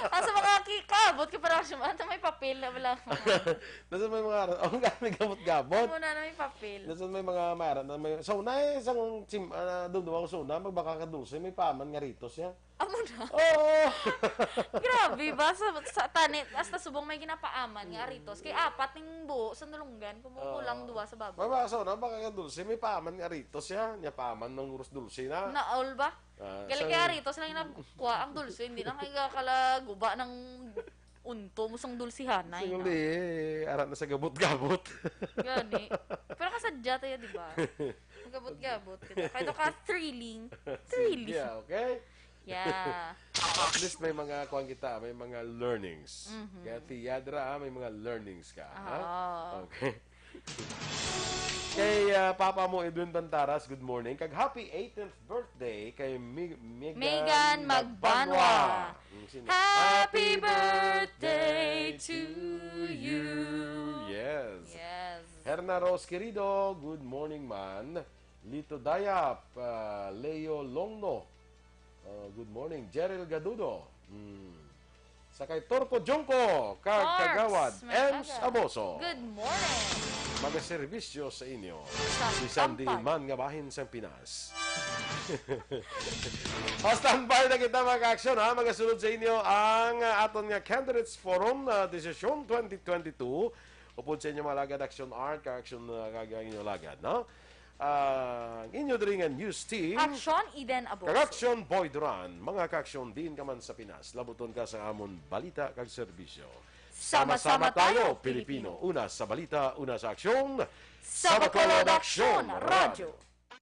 Ang sa mga kikabot, kay parang siya, ano may papel na wala. Nasa may mga, oh, nga, may gabot-gabot. Muna na may papel. Nasa may mga mara na may, sa una eh, sa sim, ah, doon ako sa una, magbaka ka dulce, may paman nga ritos siya. Amo na. Oo! Grabe ba? Sa, sa tanit, hasta subong may ginapaaman nga aritos. Kay apat ning buo sa nulunggan, kung mo Oo. kulang duwa sa babaw. Mabasa na, baka ka dulce, may paman nga ritos siya. Niya paman ng uros dulce na. Naol ba? Ah, Gali sa- kay aritos lang nagkuha ang dulce, hindi lang kay kalaguba ng unto mo sang dulsihanay. Sige, No? eh, arat na sa gabot-gabot. Gani. Pero kasadya tayo, di ba? Magabot-gabot kita. Kaya ka thrilling. Thrilling. Yeah, okay? Yeah. At least may mga kuwan kita, may mga learnings. Mhm. Kaya tiyadra, ah, may mga learnings ka. Ha? Ah. Okay. Kay ah, Papa mo, Edwin Bantaras, good morning. Kag happy eighteenth birthday kay Mi- Megan, Megan Magbanwa. Mm, sino? Happy birthday to you. Yes. Yes. Herna Rose Querido, good morning, man. Lito Dayap, ah, Leo Longno, ah, good morning. Jeril Gadudo. Mm. Sakay Turpo Junco, kag Parks, Kagawad may Ems aga. Aboso. Good morning. Magaserbisyo sa inyo Sa si Sandy Tampag. Man nga bahin sang Pinas. O, standby na kita, mga ka-aksyon, ha? Magasulod sa inyo ang, ah, aton nga Candidates Forum, ah, Desisyon twenty twenty-two. Upod sa inyo, mga lagad, Action Art, ka-action, ah, kag ang inyo lagad, no? Ah, ang inyo diri nga news team, Action, Eden Aboso. kag-action, Boy Duran. Mga ka-aksyon, diin ka man sa Pinas, labuton ka sa amon balita kag serbisyo. Sama-sama tayo, Pilipino. Una sa balita, una sa aksyon. Sa Bacolod Aksyon, Radyo.